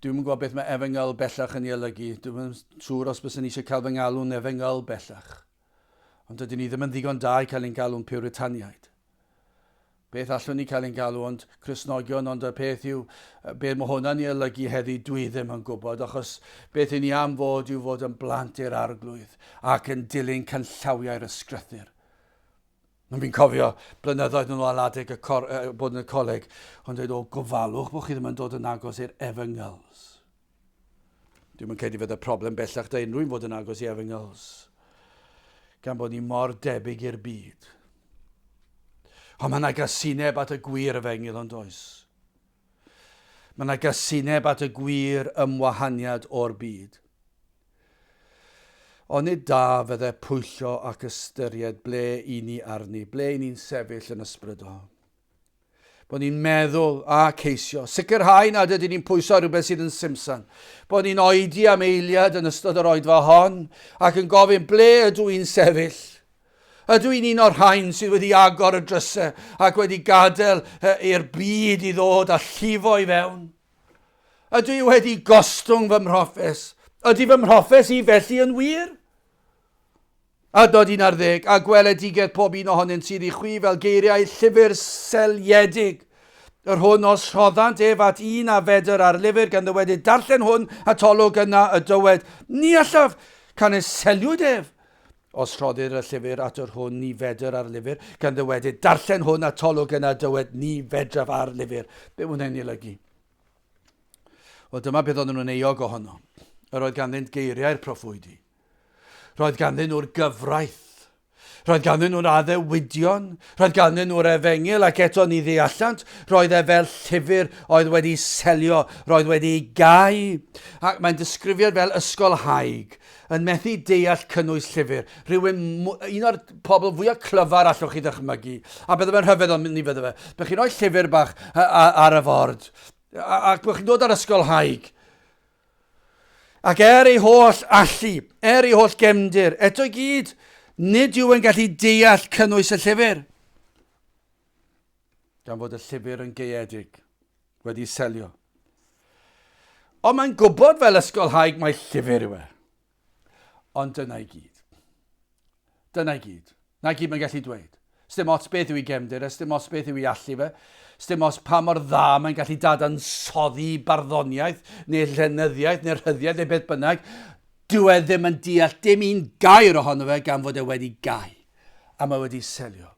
Dwi'm yn gwybod beth mae efengyl bellach yn ei olygu. Dwi'm yn siŵr os byswn i eisiau cael fy ngalw'n efengyl bellach. Ond dydyn ni ddim yn ddigon da i cael ein galw'n Puritaniaid. Beth allwn ni cael ein galw ond Cristnogion, ond y peth yw, beth mae hwnna'n ei olygu heddi, dwi ddim yn gwybod, achos beth i ni am fod yw fod yn blant i'r Arglwydd ac yn dilyn canllawiau'r Ysgrythur. Ond fi'n cofio blynyddoedd yn ôl adeg y cor, bod yn y coleg, ond dweud, o, gofalwch bod chi ddim yn dod yn agos i'r efengyls. Dwi'm yn credu fod y problem bellach da unrhyw'n fod yn agos i efengyls, gan bod ni mor debyg i'r byd. Ond mae yna gasineb at y gwir efengyl ond oes. Mae yna gasineb at y gwir ymwahaniad o'r byd. Onid da fydde pwyllo ac ystyried ble i ni arni, ble i ni'n sefyll yn ysbrydol. Bod ni'n meddwl a ceisio, sicrhau nad ydyn ni'n pwyso ar rhywbeth sydd yn simsan. Bod ni'n oedi am eiliad yn ystod yr oedfa hon ac yn gofyn ble ydw i'n sefyll. Ydw i'n un o'r rhain sydd wedi agor y drysau ac wedi gadael i'r byd i ddod a llifo i fewn? Ydw i wedi gostwng fy mhroffes? Ydy fy mhroffes i felly yn wir? Adnod 11, a gweledigaeth pob un ohonynt sydd i chwi fel geiriau llyfr seliedig, yr hwn os rhoddant ef at un a fedr ar lyfr gan ddywedyd darllen hwn atolwg yna y dywed, ni allaf, canys seliwyd ef. Os rhoddir y llyfr at yr hwn ni fedr ar lyfr, gan ddywedyd, darllen hwn atolwg yna dywed, ni fedraf ar lyfr. Be mae hwnna'n ei olygu? Wel, dyma beth oedden nhw'n euog ohono. Yr oedd ganddynt geiriau'r proffwydi. Roedd ganddyn nhw'r gyfraith. Roedd ganddyn nhw'r addewidion. Roedd ganddyn nhw'r efengyl ac eto ni ddeallant. Roedd e fel llyfr oedd wedi selio, roedd wedi ei gau. Ac mae'n disgrifiad fel ysgolhaig yn methu deall cynnwys llyfr. Rhywun, un o'r pobl fwyaf clyfar allwch chi ddychmygu. A bydde fe'n rhyfedd ond ni fydde fe. Bych chi'n rhoi llyfr bach ar y ford ac bych chi'n dod ar ysgolhaig. Ac er ei holl allu, er ei holl gefndir, eto i gyd, nid yw yn gallu deall cynnwys y llyfr. Gan fod y llyfr yn gaeedig, wedi selio. Ond mae'n gwybod fel ysgolhaig mai llyfr yw e. Ond dyna i gyd. Dyna i gyd. Na gyd mae'n gallu dweud. Sdim ots beth yw ei gefndir e, sdim ots beth yw ei allu fe, sdim ots pa mor dda mae'n gallu dadansoddi barddoniaeth neu llenyddiaeth neu rhyddiaeth neu beth bynnag. Dyw e ddim yn deall dim un gair ohono fe gan fod e wedi gau. A mae wedi selio.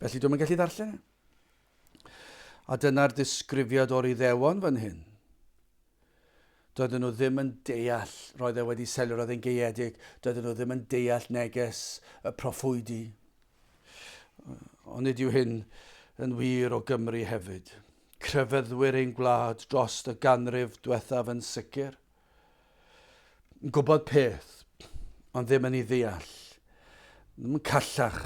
Felly dwi'm yn gallu ddarllen e. A dyna'r disgrifiad o'r Iddewon fan hyn. Doedden nhw ddim yn deall, roedd e wedi selio, roedd e'n gaeedig, doedden nhw ddim yn deall neges y proffwydi. Ond nid yw hyn yn wir o Gymru hefyd. Crefyddwyr ein gwlad dros y ganrif diwethaf yn sicr. Yn gwybod peth, ond ddim yn ei ddeall. Ddim yn callach.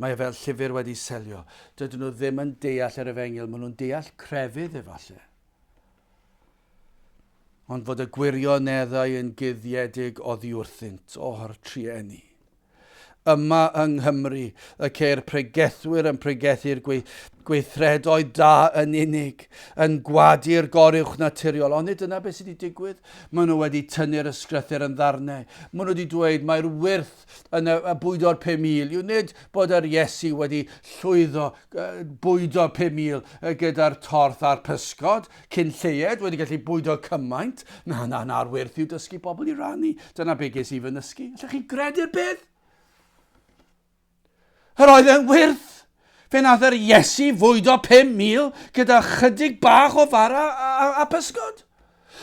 Mae e fel llyfr wedi selio. Dydyn nhw ddim yn deall yr efengyl, maen nhw'n deall crefydd efallai. Ond fod y gwirioneddau yn guddiedig oddi wrthynt, o'r trueni. Yma yng Nghymru y ceir pregethwyr yn pregethu'r gweithredoedd da yn unig, yn gwadu'r goruwchnaturiol. Ond nid dyna beth sydd wedi digwydd. Maen nhw wedi tynnu'r ysgrythur yn ddarnau. Maen nhw wedi dweud mae'r wyrth yn y, y bwydo'r 5,000 yw nid bod yr Iesu wedi llwyddo bwydo 5,000 gyda'r torth a'r pysgod, cyn lleied wedi gallu bwydo cymaint. Na, na, na'r wyrth yw dysgu bobl i rannu. Dyna be ges i fy nysgu. Allech chi gredu'r peth? Yr oedd e'n wyrth. Fe nath yr Iesu fwydo 5,000 gyda chydig bach o fara a, a, a pysgod.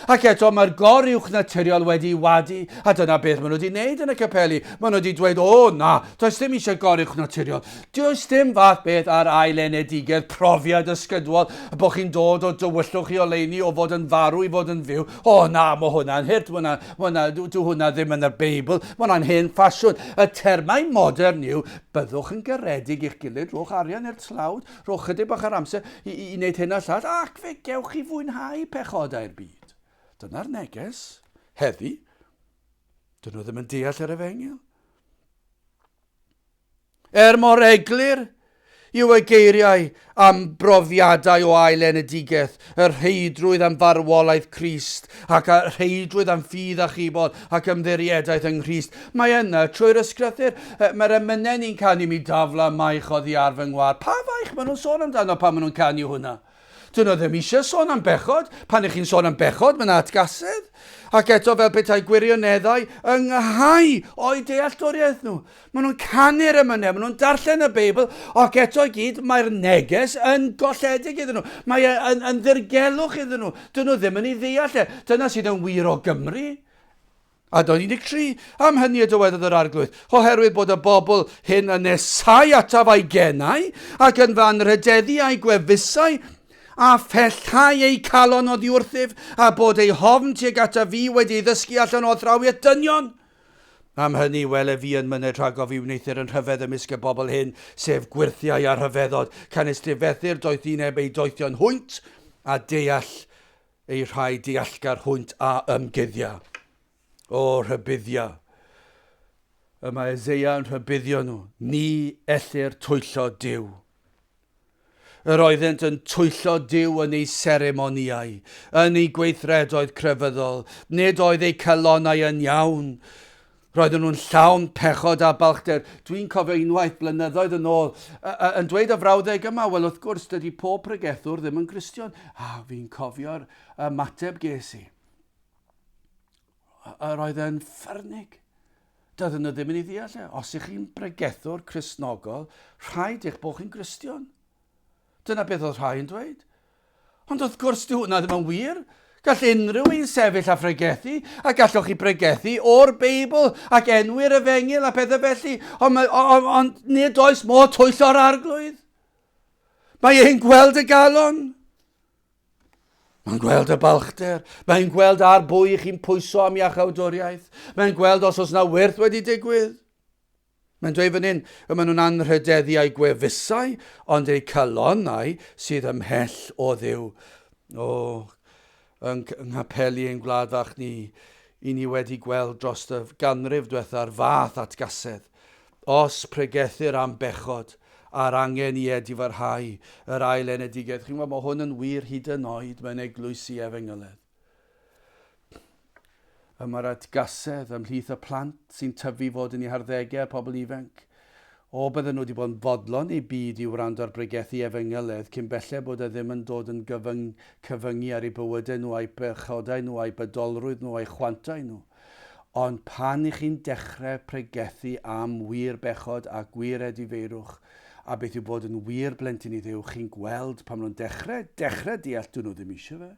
Ac eto mae'r goruwchnaturiol wedi wadu, a dyna beth maen nhw wedi wneud yn y capeli. Maen nhw wedi dweud, o na, does dim eisiau goruwchnaturiol. Does dim fath beth ar ailenedigaeth, profiad ysgydwol, bod chi'n dod o dywyllwch i oleuni, o fod yn farw i fod yn fyw. O na, mae hwnna'n hurt, mae hwnna, mae hwnna, dyw hwnna ddim yn y Beibl, mae hwnna'n hen ffasiwn. Y termau modern yw, byddwch yn garedig i'ch gilydd, rhowch arian i'r tlawd, Rhowch chydig bach ar amser i, i, i wneud hyn a llall, ac fe gewch chi fwynhau pechodau'r byd. Dyna'r neges. Heddi, dyn nhw ddim yn deall yr efengyl. Er mor eglur yw y geiriau am brofiadau o ailenedigaeth, y rheidrwydd am farwolaeth Crist, ac y rheidrwydd am ffydd a chibod ac ymddiriedaeth yng Nghrist. Mae yna, trwy'r ysgrythur, mae'r emynau ni'n canu mi dafla maich oddi ar fy ngwar. Pa faich maen nhw'n sôn amdano pan maen nhw'n canu hwnna? Dyn nhw ddim eisiau sôn am bechod. Pan ych chi'n sôn am bechod, mae yna atgasedd. Ac eto fel petai gwirioneddau ynghau o'u dealltwriaeth nhw. Maen nhw'n canu'r emynau, maen nhw'n darllen y Beibl, ac eto i gyd mae'r neges yn golledig iddyn nhw. Mae e yn, yn ddirgelwch iddyn nhw. Dyn nhw ddim yn ei ddeall e. Dyna sydd yn wir o Gymru. Adnod 13, Am hynny y dywedodd yr Arglwydd, oherwydd bod y bobl hyn yn nesau ataf â'i genau, ac yn fy anrhydeddu â'i gwefusau, a phellhau eu calon oddi wrthyf, a bod eu hofn tuag ataf fi wedi ei ddysgu allan o athrawiaeth dynion. Am hynny, wele fi yn myned rhagof i wneuthur yn rhyfedd ymysg y bobl hyn, sef gwyrthiau a rhyfeddod, canys difethir doethineb eu doethion hwynt, a deall eu rhai deallgar hwynt a ymguddia. O, rhybuddia! Y mae Eseia yn rhybuddio nhw, ni ellir twyllo Duw. Yr oeddent yn twyllo Duw yn eu seremonïau, yn eu gweithredoedd crefyddol. Nid oedd eu calonnau yn iawn. Roedden nhw'n llawn pechod a balchder. Dwi'n cofio unwaith, blynyddoedd yn ôl, yn dweud y frawddeg yma, wel wrth gwrs, dydy pob pregethwr ddim yn Gristion. A fi'n cofio'r ymateb ges i. Yr oedd e'n ffyrnig. Doedden nhw ddim yn ei ddeall e. Os ych chi'n bregethwr Cristnogol, rhaid eich bod chi'n Gristion. Dyna beth oedd rhai yn dweud. Ond wrth gwrs, dyw hwnna ddim yn wir. Gall unrhyw un sefyll a phregethu, a gallwch chi pregethu o'r Beibl ac enwi'r efengyl a pethau felly, ond, on, on, nid oes modd twyllo'r arglwydd. Mae e'n gweld y galon. Mae'n gweld y balchder. Mae'n gweld ar bwy chi'n pwyso am iachawdwriaeth. Mae'n gweld os oes na wyrth wedi digwydd. Mae'n dweud fan hyn, y maen nhw'n anrhydeddu a'u gwefusau, ond eu calonnau sydd ymhell o Dduw. O, yng nghapeli ein gwlad fach ni, i ni wedi gweld dros y ganrif diwetha'r fath atgasedd. Os pregethir am bechod a'r angen i edifarhau yr ail enedigaeth, chi'n gwybod, mae hwn yn wir hyd yn oed mewn eglwysi efengyledd. Y mae'r atgasedd ymhlith y plant sy'n tyfu fod yn eu harddegau a'r pobl ifanc. O, bydden nhw wedi bod yn fodlon eu byd i wrando ar bregethu efengyledd cyn belled bod e ddim yn dod yn gyfyng, cyfyngu ar eu bywydau nhw a'u pechodau nhw a'u bydolrwydd nhw a'u chwantau nhw. Ond pan i chi'n dechrau pregethu am wir bechod a gwir edifeirwch, a beth yw bod yn wir blentyn i Dduw, chi'n gweld pan maen nhw'n dechrau, dechrau deall, dyn nhw ddim eisiau fe.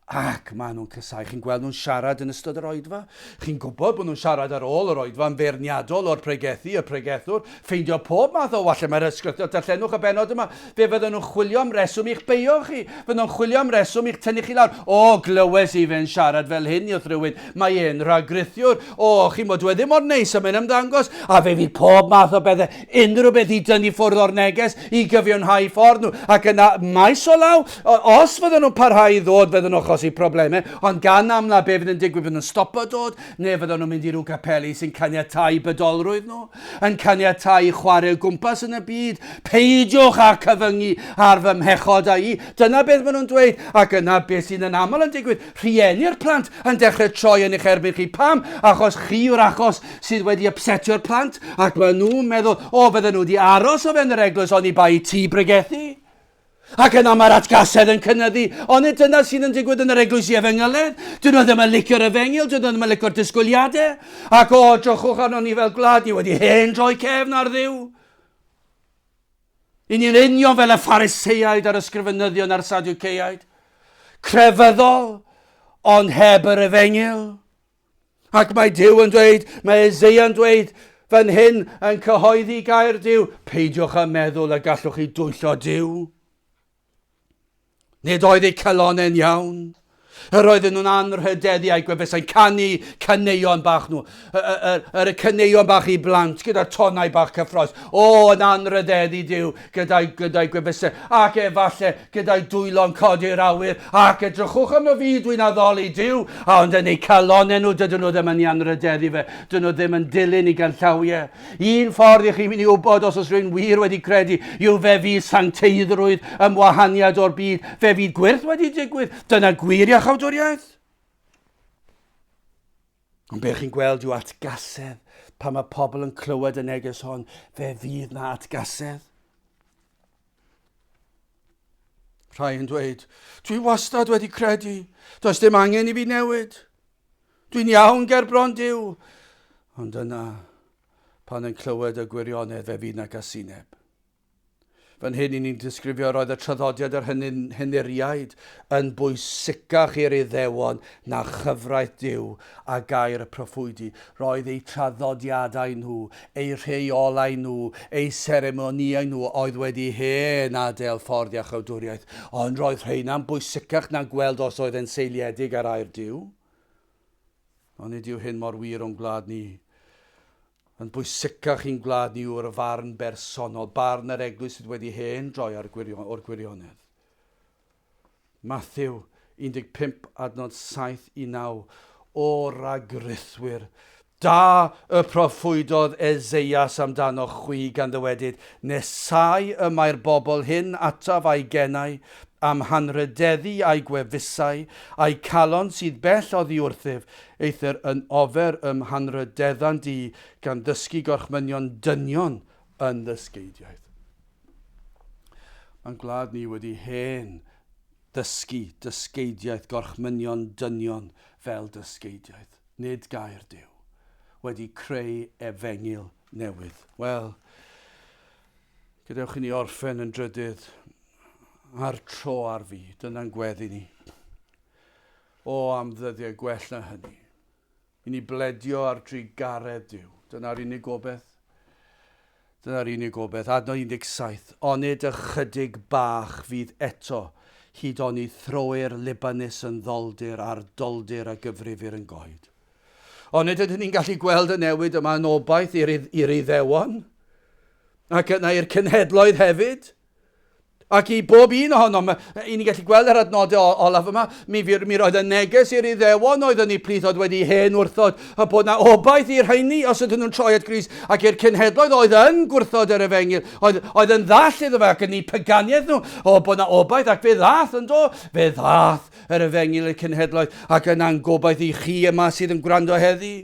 Ac maen nhw'n casau. Chi'n gweld nhw'n siarad yn ystod yr oedfa. Chi'n gwybod bod nhw'n siarad ar ôl yr oedfa yn feirniadol o'r pregethu, y pregethwr, ffeindio pob math o walle. Mae'r ysgrythur, darllenwch y bennod yma. Fe fydden nhw'n chwilio am reswm i'ch beio chi. Fydden nhw'n chwilio am reswm i'ch tynnu chi lawr. O, glywes i fe'n siarad fel hyn wrth rhywun. Mae e'n rhagrithiwr. O, chi'n bod, dyw e ddim mor neis a mae'n ymddangos. A fe fydd pob math o bethau, unrhyw beth i dynnu ffwrdd o'r neges, i gyfiawnhau ffordd nhw. Ac yna, maes o law, os fydden nhw'n parhau i ddod, fydden nhw'n achosi problemau, ond gan amla be fydd yn digwydd, fydden nhw'n stopo dod, neu fydden nhw'n mynd i ryw gapeli sy'n caniatáu bydolrwydd nhw, yn caniatáu chwarae o gwmpas yn y byd. Peidiwch â cyfyngu ar fy mhechod a i. Dyna beth maen nhw'n dweud, ac yna beth sy'n yn aml yn digwydd, rhieni'r plant yn dechrau troi yn eich erbyn chi. Pam? Achos chi yw'r achos sydd wedi ypsetio'r plant, ac maen nhw'n meddwl, o, fydden nhw wedi aros o fewn yr eglwys oni bai i ti bregethu. Ac yna mae'r atgasedd yn cynyddu. Onid dyna sydd yn digwydd yn yr eglwysi efengyledd? Dyn nhw ddim yn licio'r efengyl, dyn nhw ddim yn licio'r disgwyliadau. Ac o, drychwch arno ni fel gwlad, ni wedi hen droi cefn ar Dduw. I ni'n union fel y Phariseaid a'r ysgrifenyddion a'r Sadwceaid. Crefyddol, ond heb yr efengyl. Ac mae Duw yn dweud, mae Eseia'n dweud, fan hyn yn cyhoeddi gair Duw, peidiwch â meddwl y gallwch chi dwyllo Duw. Nid oedd eu calonnau'n iawn. Yr oedden nhw'n anrhydeddu a'u gwefusau'n canu caneuon bach nhw, yr, yr, y caneuon bach i blant gyda'r tonau bach cyffroes. O, yn anrhydeddu Duw gyda'i gyda gwefusau ac efallai gyda'i dwylo'n codi'r awyr, ac edrychwch arno fi, dwi'n addoli Duw, a ond yn eu calonnau nhw, dydyn nhw ddim yn ei anrhydeddu fe, dydyn nhw ddim yn dilyn ei ganllawiau. Un ffordd i chi mynd i wybod os oes rhywun wir wedi credu yw fe fydd sancteiddrwydd, ymwahaniad o'r byd, fe fydd gwyrth wedi digwydd, dyna gwir iachawdwriaeth. Ond be chi'n gweld yw atgasedd. Pan mae pobl yn clywed y neges hon, fe fydd na atgasedd. Rhai yn dweud, dwi wastad wedi credu, does dim angen i fi newid. Dwi'n iawn ger bron Duw. Ond yna, pan yn clywed y gwirionedd, fe fydd na gasineb. Fan hyn, i ni'n disgrifio roedd y traddodiad yr henuriaid yn bwysicach i'r Iddewon na chyfraith Duw a gair y proffwydi. Roedd eu traddodiadau nhw, eu rheolau nhw, eu seremonïau nhw oedd wedi hen adael ffordd iachawdwriaeth, ond roedd rheina'n bwysicach na gweld os oedd e'n seiliedig ar air Duw. Ond nid yw hyn mor wir o'n gwlad ni. Yn bwysicach i'n gwlad ni yw'r farn bersonol, barn yr eglwys sydd wedi hen droi ar gwirion, o'r gwirionedd. Mathew 15 adnod 7 i 9 O ragrithwyr, da y proffwydodd Eseias amdanoch chwi gan ddywedyd, Nesau y mae'r bobl hyn ataf a'u genau, a'm hanrhydeddu a'u gwefusau, a'u calon sydd bell oddi wrthyf, Eithr yn ofer ym mhanrhydeddant i gan ddysgu gorchmynion dynion yn ddysgeidiaeth. Mae'n gwlad ni wedi hen ddysgu dysgeidiaeth gorchmynion dynion fel dysgeidiaeth, nid gair Duw, wedi creu efengyl newydd. Wel, gadewch i ni orffen yn drydydd a'r tro ar fi, dyna'n gweddi ni. O, am ddyddiau gwell na hynny. I ni bledio ar drugaredd Duw. Dyna'r unig gobaith. Dyna'r unig gobaith. Adnod 17. Onid ychydig bach fydd eto, hyd oni throir Libanus yn ddoldir a'r doldir a gyfrifir yn goed. Onid ydyn ni'n gallu gweld y newid yma yn obaith i'r Iddewon? Ac yna i'r cenhedloedd hefyd? Ac i bob un ohonom, i ni gallu gweld yr adnodau olaf yma, mi, mi roedd y neges i'r Iddewon oedd yn eu plith oedd wedi hen wrthod, a bod na obaith i'r rheini os ydyn nhw'n troi at Grist, ac i'r cenhedloedd oedd yn gwrthod yr efengyl, oedd, oedd yn ddall iddo fe ac yn eu paganiaeth nhw, o bod na obaith, ac fe ddath yn do, fe ddath yr efengyl i'r cenhedloedd, ac yna'n gobaith i chi yma sydd yn gwrando heddi.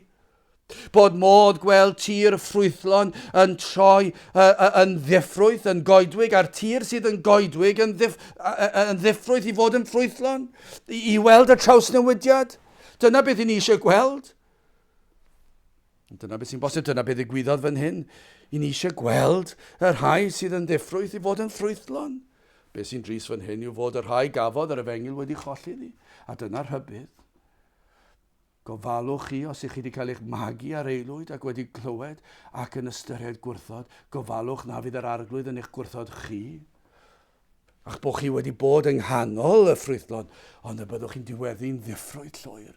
Bod modd gweld tir ffrwythlon yn troi yn ddiffrwyth, yn goedwig, a'r tir sydd yn goedwig yn, ddiff, yn ddiffrwyth i fod yn ffrwythlon, i, i weld y trawsnewidiad. Dyna beth i ni eisiau gweld. Dyna beth sy'n bosib, dyna beth ddigwyddodd fan hyn. I ni eisiau gweld y rhai sydd yn ddiffrwyth i fod yn ffrwythlon. Be sy'n drist fan hyn yw fod y rhai gafodd yr efengyl wedi cholli iddi, a dyna'r rhybudd. Gofalwch chi os ych chi wedi cael eich magu ar aelwyd ac wedi clywed ac yn ystyried gwrthod, gofalwch na fydd yr arglwydd yn eich gwrthod chi. A'ch bod chi wedi bod yng nghanol y ffrwythlon, ond y byddwch chi'n diweddu'n ddiffrwyth llwyr.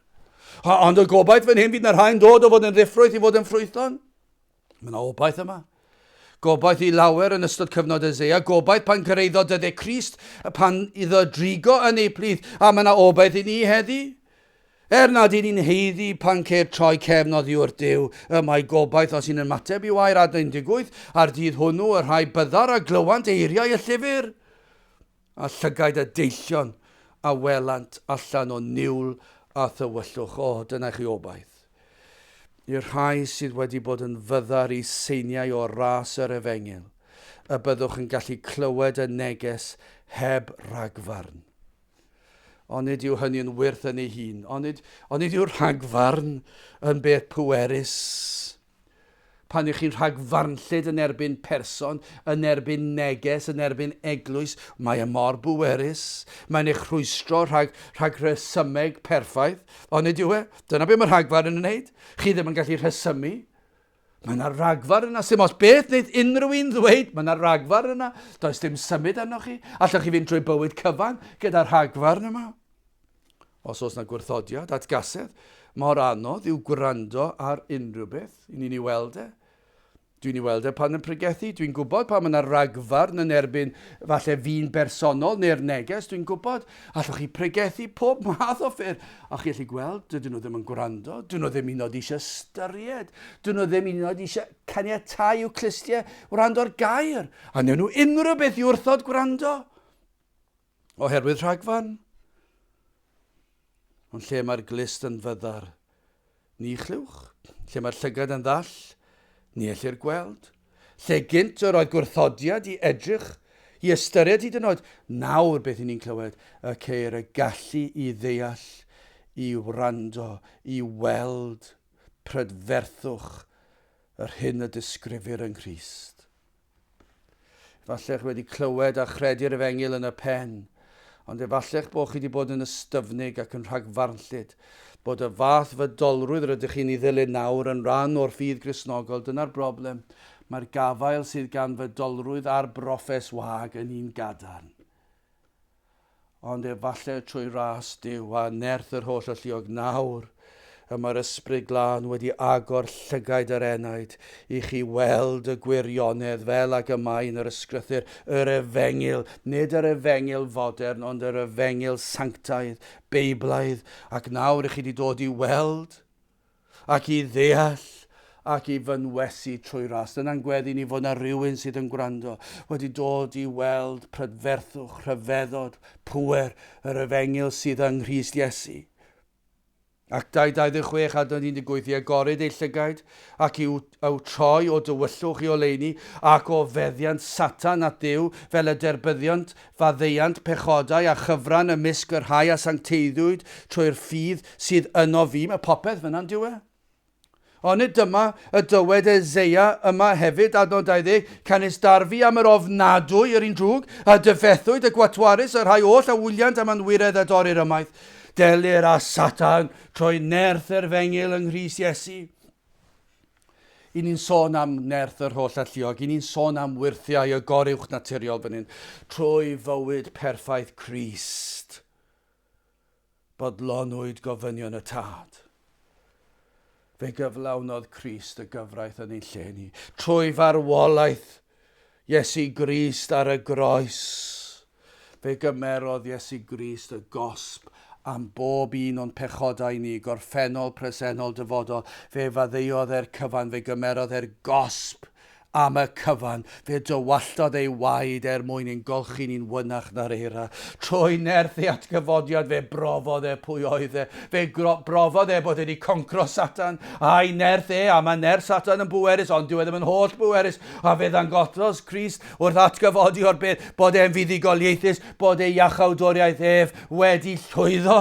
Ond y gobaith fan hyn fydd na rhai'n dod o fod yn ddiffrwyth i fod yn ffrwythlon. Mae yna obaith yma. Gobaith i lawer yn ystod cyfnod Eseia, gobaith pan cyrhaeddodd dyddiau Crist, pan iddo drigo yn eu plith, a mae yna obaith i ni heddi. Er nad y'n ni'n haeddu pan ceir troi cefn oddi wrth Duw, y mae gobaith os y'n ymateb i'w air adnod 18, a'r dydd hwnnw y rhai byddar a glywant eiriau y llyfr, a llygaid y deillion a welant allan o niwl a thywyllwch. O, dyna i chi obaith. I'r rhai sydd wedi bod yn fyddar i seiniau o ras yr efengyl, y byddwch yn gallu clywed y neges heb ragfarn. Onid yw hynny'n wyrth yn ei hun? Onid, onid yw rhagfarn yn beth pwerus? Pan ych chi'n rhagfarnllyd yn erbyn person, yn erbyn neges, yn erbyn eglwys, mae e mor bwerus. Mae'n eich rhwystro rhag, rhag rhesymeg perffaith. Onid yw e? Dyna beth mae rhagfarn yn wneud. Chi ddim yn gallu rhesymu. Mae yna ragfarn yna. Sim ots beth wneud unrhyw un ddweud, mae yna ragfarn yna. Does dim symud arnoch chi. Allwch chi fynd trwy bywyd cyfan gyda rhagfarn yma. Os oes 'na gwrthodiad, atgasedd, mor anodd yw gwrando ar unrhyw beth. I ni'n ei weld e. Dwi'n ei weld e pan yn pregethu. Dwi'n gwybod pan mae yna ragfarn yn erbyn falle fi'n bersonol neu'r neges. Dwi'n gwybod. Allwch chi pregethu pob math o ffyrdd. A chi allu gweld, dydyn nhw ddim yn gwrando. Dyn nhw ddim un oed eisiau ystyried. Dyn nhw ddim un oed eisiau caniatáu i'w clustiau wrando ar gair. A wnewn nhw unrhyw beth i wrthod gwrando. Oherwydd rhagfarn? Ond lle mae'r glust yn fyddar, ni chlywch. Lle mae'r llygad yn ddall, ni ellir gweld. Lle gynt yr oedd gwrthodiad i edrych, i ystyried hyd yn oed, nawr beth i ni'n clywed, y ceir y gallu i ddeall, i wrando, i weld prydferthwch yr hyn y disgrifir yng Nghrist. Efallai chi wedi clywed a chredu'r efengyl yn y pen, ond efallai'ch bod chi wedi bod yn ystyfnig ac yn rhagfarnllyd, bod y fath fydolrwydd rydych chi'n ei ddilyn nawr yn rhan o'r ffydd Gristnogol. Dyna'r broblem. Mae'r gafael sydd gan fydolrwydd ar broffes wag yn un gadarn. Ond efallai trwy ras Duw a nerth yr holl alluog nawr y mae'r Ysbryd Glân wedi agor llygaid yr enaid i chi weld y gwirionedd fel ag y mae yn yr Ysgrythur, yr Efengyl, nid yr Efengyl fodern, ond yr Efengyl sanctaidd, Beiblaidd, ac nawr i chi wedi dod i weld ac i ddeall ac i fynwesu trwy ras. Dyna'n gweddi ni fod na rhywun sydd yn gwrando wedi dod i weld prydferthwch, rhyfeddod, pŵer yr efengyl sydd yng Nghrist Iesu. Actau 26 adnod 18 i agorid eu llygaid ac i'w eu troi o dywyllwch i oleuni ac o feddiant Satan at Dduw fel y derbyddiont faddeuant pechodau a chyfran ymysg y rhai a sancteiddiwyd trwy'r ffydd sydd yno fi. Mae popeth fyna'n dyw e? Onid dyma y dywed Eseia yma hefyd, adnod 20, Canys darfu am yr ofnadwy yr un drwg, a dyfethwyd y gwatwarus y rhai oll a wyliant am anwiredd a dorrir ymaith. Delir â Satan trwy nerth yr efengyl yng Nghrist Iesu. I ni'n sôn am nerth yr holl alluog, i ni'n sôn am wyrthiau y goruwch naturiol fan hyn, trwy fywyd perffaith Crist. Bodlonwyd gofynion y Tad. Fe gyflawnodd Crist y gyfraith yn ein lle ni, trwy farwolaeth Iesu Grist ar y groes. Fe gymerodd Iesu Grist y gosb am bob un o'n pechodau ni, gorffennol, presennol, dyfodol. Fe faddeuodd e'r cyfan, fe gymerodd e'r gosb am y cyfan. Fe dywalltodd ei waed er mwyn ein golchi ni'n wynach na'r eira. Trwy nerth ei atgyfodiad fe brofodd e pwy oedd e. Fe brofodd e bod e wedi concro Satan a'i nerth e, a mae nerth Satan yn bwerus, ond dyw e ddim yn holl bwerus. A fe ddangosodd Crist wrth atgyfodi o'r bedd bod e'n fuddugoliaethus, bod ei iachawdwriaeth ef wedi llwyddo.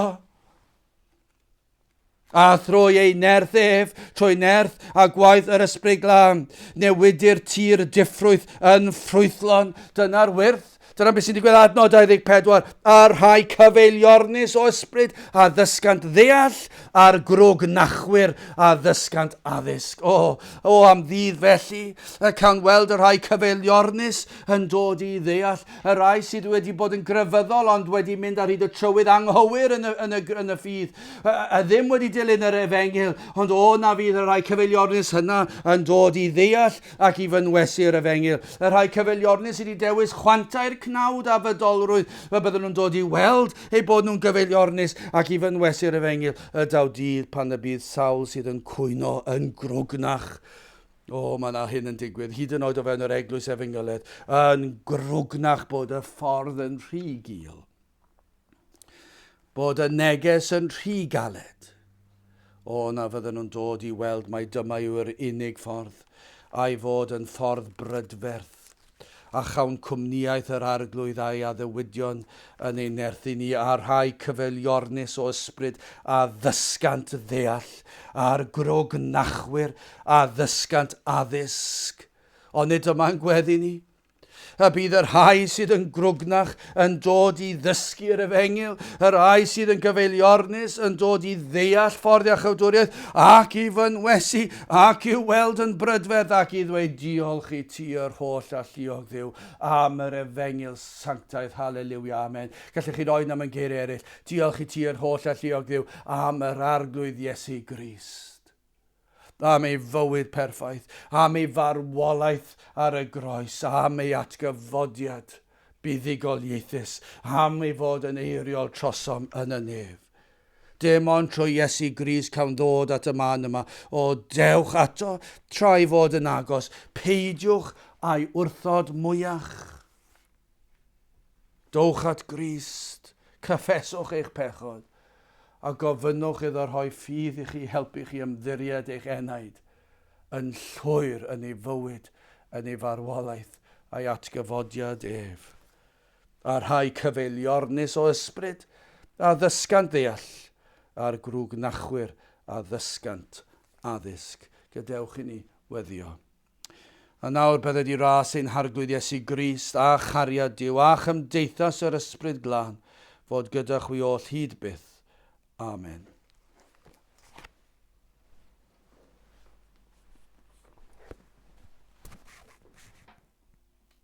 A thrwy ei nerth ef, trwy nerth a gwaith yr Ysbryd Glân, newidir tir diffrwyth yn ffrwythlon. Dyna'r wyrth. Dyna beth sy'n digwydd adnod 24. A'r rhai cyfeiliornus o ysbryd a ddysgant ddeall, a'r grwgnachwyr a ddysgant addysg. O, o am ddydd felly, y cawn weld y rhai cyfeiliornus yn dod i ddeall, y rhai sydd wedi bod yn grefyddol ond wedi mynd ar hyd y trywydd anghywir yn y, yn y, yn y ffydd, a, a ddim wedi dilyn yr efengyl, ond o na fydd y rhai cyfeiliornus hynna yn dod i ddeall ac i fynwesu'r efengyl. Y rhai cyfeiliornus sydd wedi dewis chwantau'r cnawd a fydolrwydd, fe bydden nhw'n dod i weld eu bod nhw'n gyfeiliornus ac i fynwesu'r efengyl. Y daw dydd pan y bydd sawl sydd yn cwyno yn grwgnach. O, mae yna hyn yn digwydd, hyd yn oed o fewn yr eglwys efengyledd, yn grwgnach bod y ffordd yn rhy gul. Bod y neges yn rhy galed. O, na fydden nhw'n dod i weld mai dyma yw'r unig ffordd, a'i fod yn ffordd brydferth. A chawn cwmnïaeth yr Arglwydd a'i addewidion yn ein nerthu ni, a rhai cyfeiliornus o ysbryd a ddysgant ddeall, a'r grwgnachwyr a ddysgant addysg. Onid dyma'n gweddi ni? A bydd y rhai sydd yn grwgnach yn dod i ddysgu'r efengyl, y rhai sydd yn gyfeiliornus yn dod i ddeall ffordd iachawdwriaeth ac i fynwesu ac i'w weld yn brydferth ac i ddweud diolch i ti yr holl alluog Dduw am yr efengyl sanctaidd. Haleliwia, amen. Gallech chi roi na mewn geiriau eraill. Diolch i ti yr holl alluog Dduw am yr Arglwydd Iesu Grist. am ei fywyd perffaith, am ei farwolaeth ar y groes, am ei atgyfodiad buddugoliaethus, am ei fod yn eiriol trosom yn y nef. Dim ond trwy Iesu Grist cawn ddod at y man yma. O, dewch ato, tra ei fod yn agos, peidiwch â'i wrthod mwyach. Dowch at Grist, cyffeswch eich pechod, a gofynnwch iddo rhoi ffydd i chi helpu chi ymddiried eich enaid yn llwyr yn ei fywyd, yn ei farwolaeth a'i atgyfodiad ef. A rhai cyfeiliornus o ysbryd a ddysgant ddeall, a'r grwgnachwyr a ddysgant addysg. Gadewch i ni weddio. A nawr bydded i ras ein Harglwydd Iesu Grist, a chariad Duw, a chymdeithas yr Ysbryd Glân, fod gyda chwi oll hyd byth. Amen.